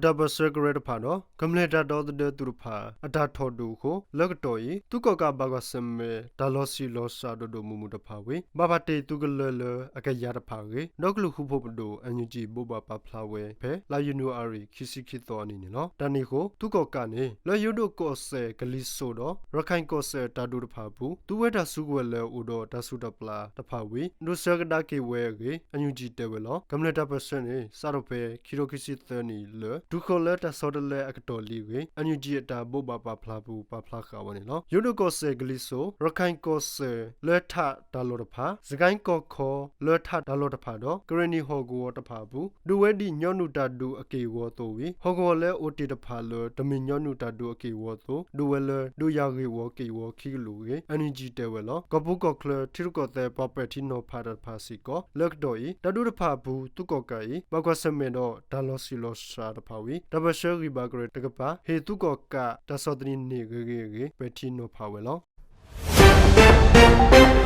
တၢ်ပၢၢ်ဆၢကရၢတဖၣ်ဒီး ကမျၢၢ်တၢ်ဒီသဒၢသုးတဖၣ် အတၢ်ထီၣ်ဒိၣ်အဃိ လၢကတီၢ်အံၤ သုးကီၣ်ကးဘၣ်ကွၢ်ဆၢၣ်မဲာ် တၢ်လီၤဆံးလီၤစှၤဒိၣ်ဒိၣ်မုၢ်မုၢ်တဖၣ်ဝံၤ ဘၣ်ပာ်တ့ၢ်သုးကလၢၤလၢအကယၤတဖၣ်အဂ့ၢ် ဒီကလုာ်ဃူဖိးပဒိၣ် NUG ဘိးဘၣ်ပာ်ဖျါဝဲဖဲ လါယနူၤအါရံၤ ခံဆံခံသီအနံၤန့ၣ်လီၤ. တၢ်န့ၣ်အဃိ သုးကီၣ်ကးန့ၣ် လၢယိၤဒိၣ်ကီၢ်စဲၣ်ကလံၤစိးဒီး ရခၢၣ်ကီၢ်စဲၣ်တၢ်ဒုးတဖၣ်အပူၤ သုးဝဲတၢ်စုကဝဲၤလၢအအိၣ်ဒီးတၢ်ဆူးတၢ်ပျၢ်တဖၣ်ဝံၤ ဒိးဆၢကဒါက့ၤဝဲအဂ့ၢ် NUG တဲဝဲလီၤ. ကမျၢၢ်တၢ်ပၢၢ်ဆၢန့ၣ် စးထီၣ်ဖဲ ခံထိခံဆံသၢနံၣ်လၢ တုၤဃီၤလၢတၢ်ဆီတလဲအကတီၢ်လံအဂ့ၢ် NUG အတၢ်ဘိးဘၣ်ပာ်ဖျါပူၤ ပာ်ဖျါဃာ်ဝဲန့ၣ်လီၤ. ယိၤဒိၣ်ကီၢ်စဲၣ်ကလံၤစိး, ရခၢၣ်ကီၢ်စဲၣ်လၢထးတၢ်လီၢ်တဖၣ်, စကဲၣ်ကီၢ်ခီ လၢထးတၢ်လီၢ်တဖၣ်ဒီး ကရ့ၣ်နံၣ်ဟီၣ်ကဝီၤတဖၣ်အပူၤ ဒုးဝဲဒ်ညီနုၢ်တၢ်ဒုးအက့ၢ်အဂီၤအသိးဝံၤ ဟီၣ်ကဝီၤလၢအိၣ်တ့ၢ်တဖၣ်လၢ တမ့ၢ်ညီနုၢ်တၢ်ဒုးအက့ၢ်အဂီၤအသိး ဒုးဝဲလၢဒုးယၤဂ့ၢ်ဝီက့ၢ်အဂီၤခံကလုာ်အဂ့ၢ် NUG တဲဝဲလီၤ. ကီၢ်ပူၤကီၢ်ချၢ ထံရူၢ်ကီၢ်သဲးပှၤပဲာ်ထံနီၤဖးတၢ်တဖၣ်စ့ၢ်ကီး လၢကတီၢ်အံၤ တၢ်ဒုးတဖၣ်အပူၤ သုးကီၣ်ကးအံၤ ဘၣ်ကွၢ်ဆၢၣ်မဲာ်ဒီးတၢ်လီၤဆံးလီၤစှၤတဖၣ်ဝံၤ တၢ်ပၢၢ်ဆၢဂံၢ်ဘါကရၢတကပၤ ဟ့ၣ်သုးကီၣ်ကးတၢ်ဆီၣ်သနံးန့ၢ်ဂ့ၤဂ့ၤအဂ့ၢ် ပဲာ်ထံနီၤဖးဝဲလီၤ.